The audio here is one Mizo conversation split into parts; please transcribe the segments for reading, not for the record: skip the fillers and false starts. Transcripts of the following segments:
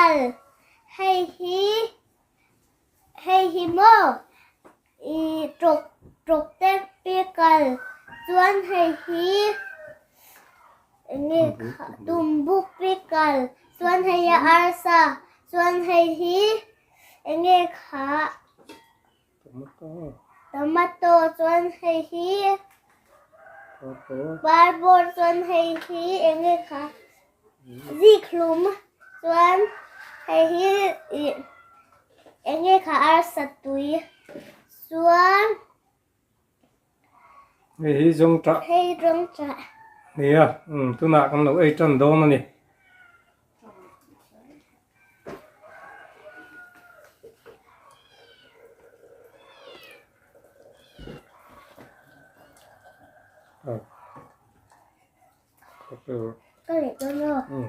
Pickle hei hi hei hi maw ih tawk tawk te pickle chuan hei hi enge kha tumbuk pickle chuan hei hi arsa chuan hei hi enge kha Tomato chuan hei hi Barbawr chuan hei hi eng nge kha Zikhlum chuan hei hi ih eng nge kha arsa tui chuan Hei hi zawngṭah. Hei zawngṭah. Nia, umm tunah kan lo ei ṭan dawn a ni. Ka leh dawn aw.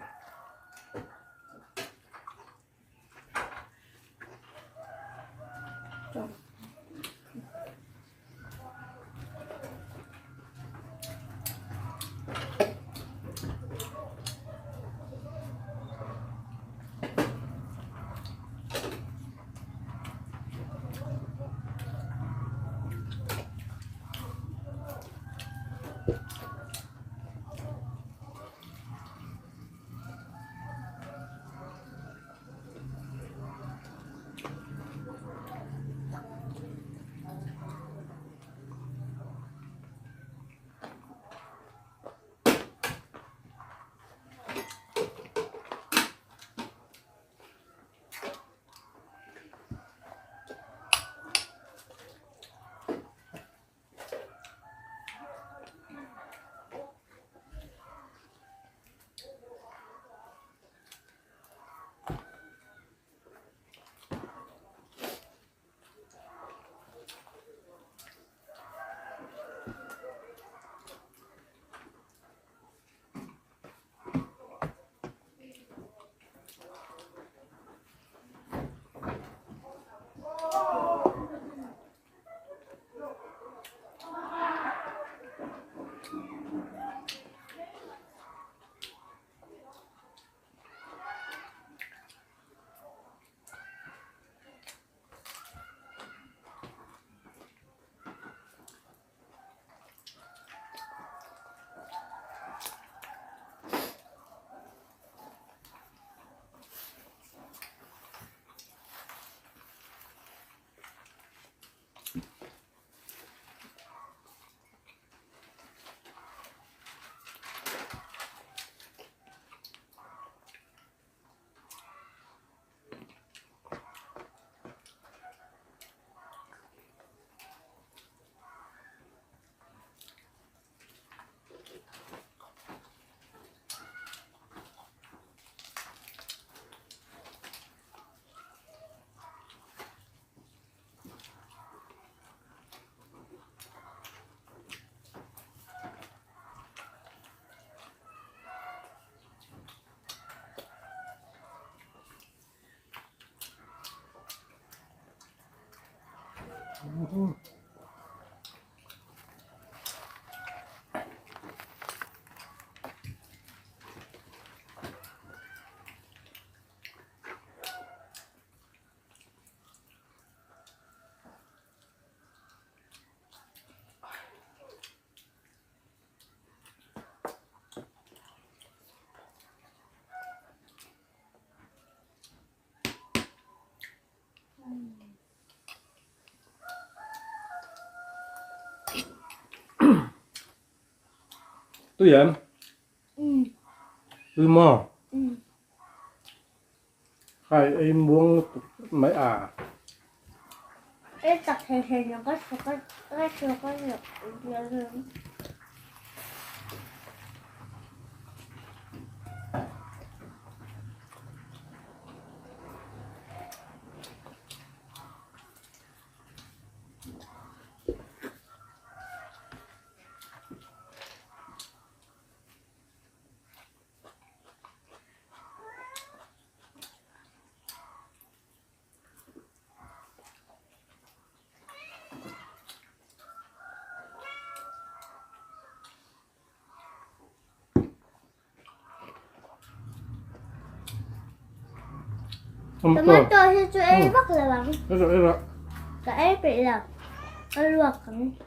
Tui em? Tui maw? Khai ei muang lutuk mai a. Ei tak thei thei lo ka ka ka ka ka Tomato hi chu ei vak lo ang. Ei rawh ei rawh. Ka ei peih lo. Ka luak ang.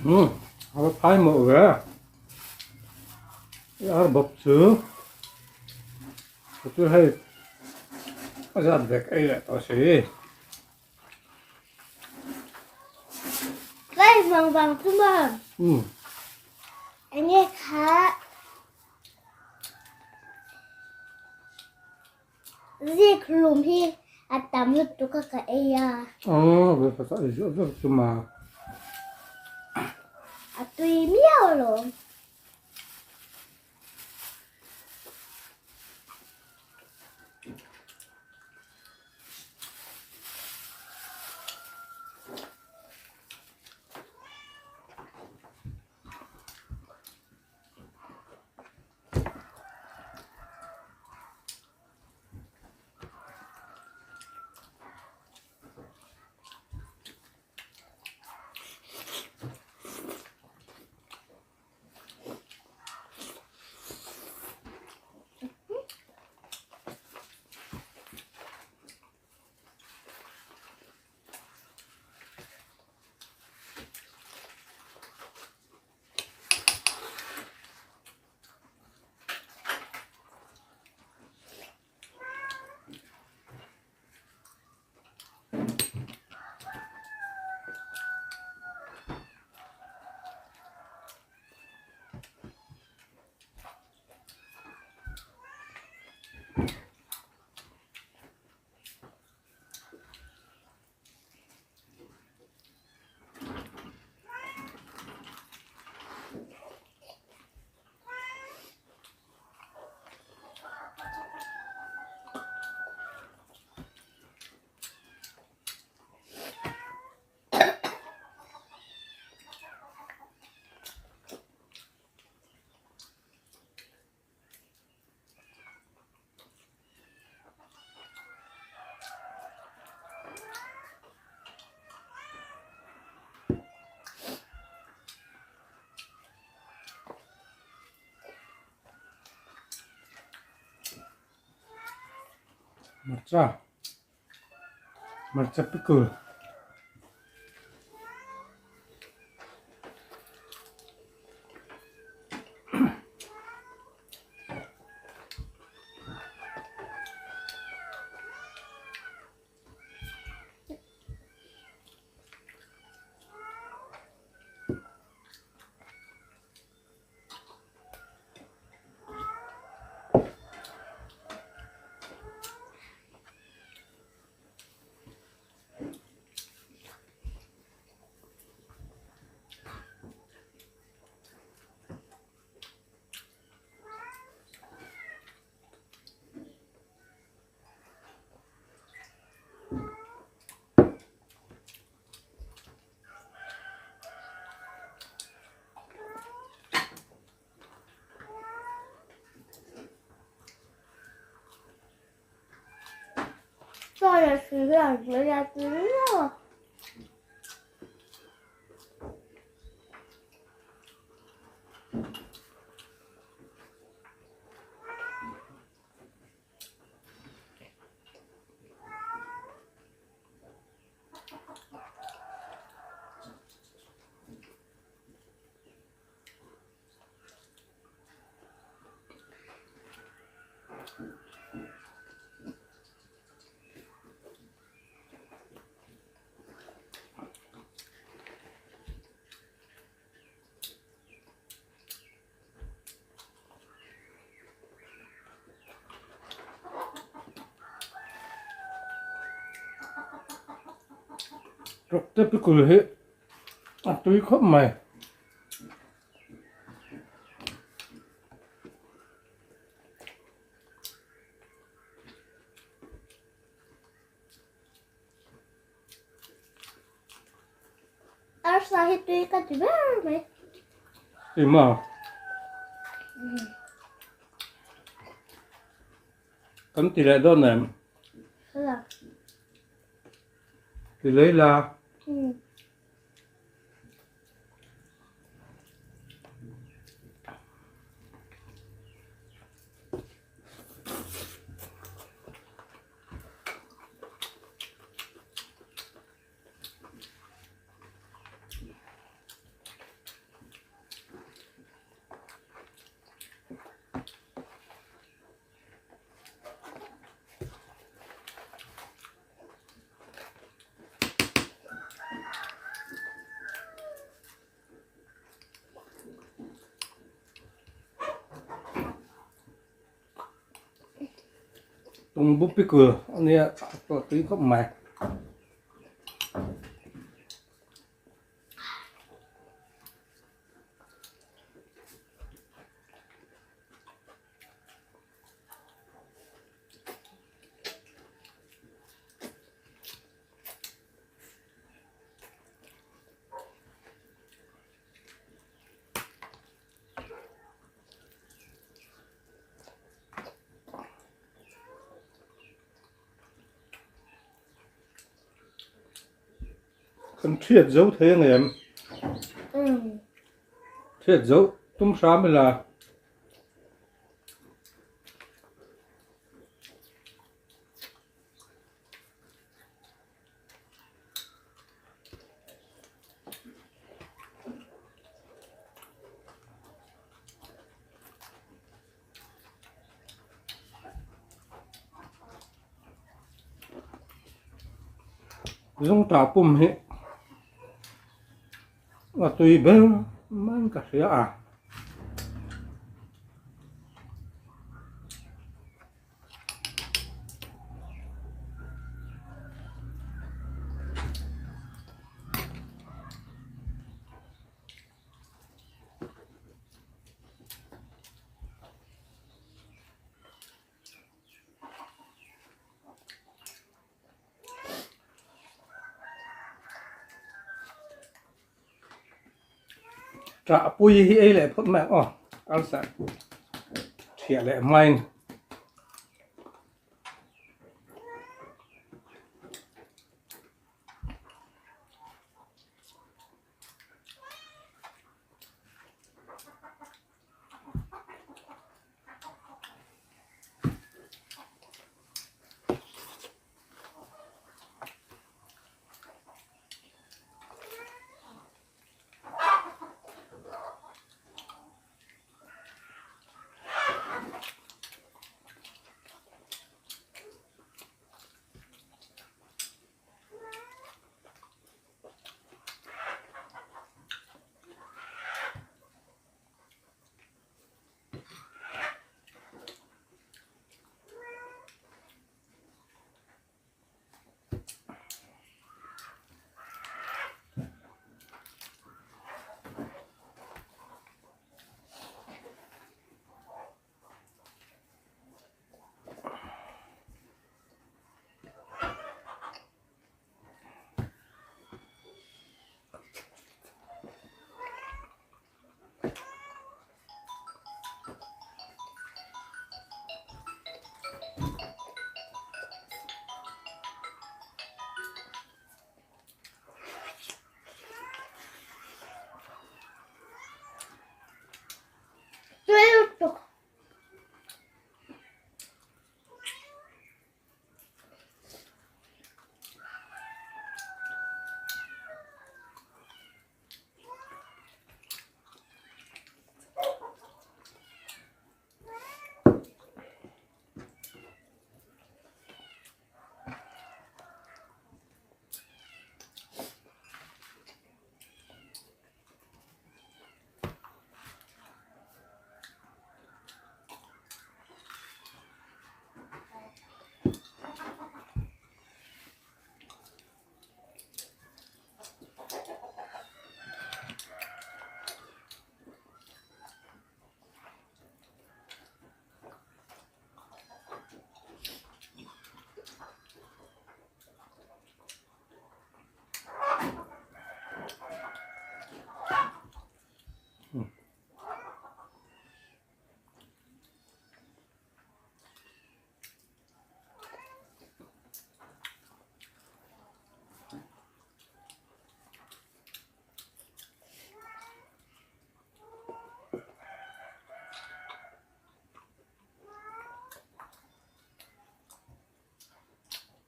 Ừ, a phai mawh ve. Ar bawp chu chu hei a zat vek ei leh tawh si. Kai vang vang chu maw? Enge kha zik hlum hi a tam lutuk a ka ei a. Aw, ve ka ei zawh zawh chu ma. A tui miau alawm. Hmarcha hmarcha pickle. Hian a tui viau a. Rawkte pikul hi a tui khawp mai. Arsa hi tui ka ti ber mai. Ema. Kan ti leh dawn em? La. Ti lei la. Tumbu pickle a nia a tui khawp mai. Kan thiat zo thei ang em? Thiat zo tum hram ila. Zungtah pum hi a tui ber mai ka hria a. Ṭah pui hi ei leh phawt mai ang aw arsa ṭhiah leh hmain.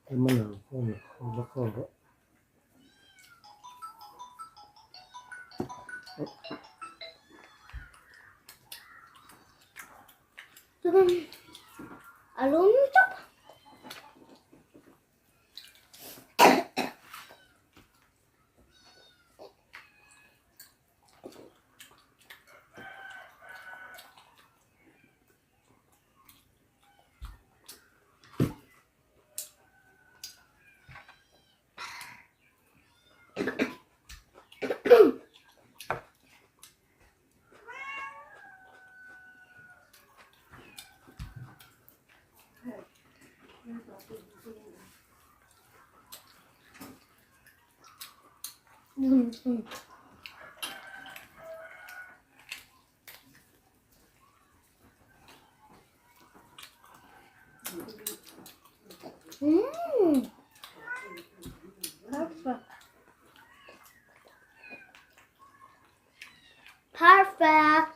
A lum tawp. Perfect. Perfect.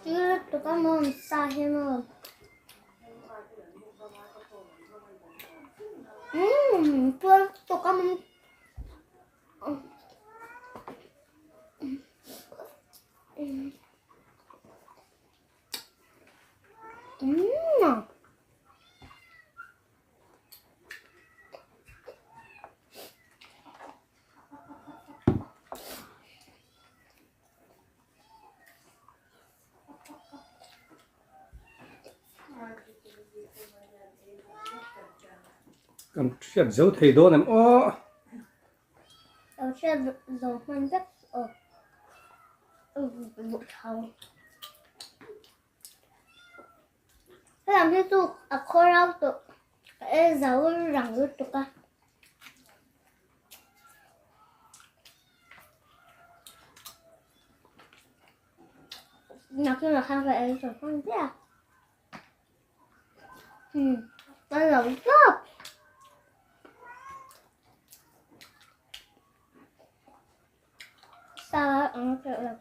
Tui lutuk a maw sa hi maw. Umm tui lutuk a maw. Umm. Kan hriat zo thei dawn em aw. Lo hriat zo hman vek aw. Buhthau. Helam hi chu a khaw rau tawh a e zo rang lutuk a. Nakinah khan ka ei zo hman viau a. Hmm, ka lo tawp. Sa ang tawh lo.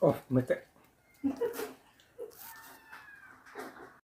Oh, mai teh.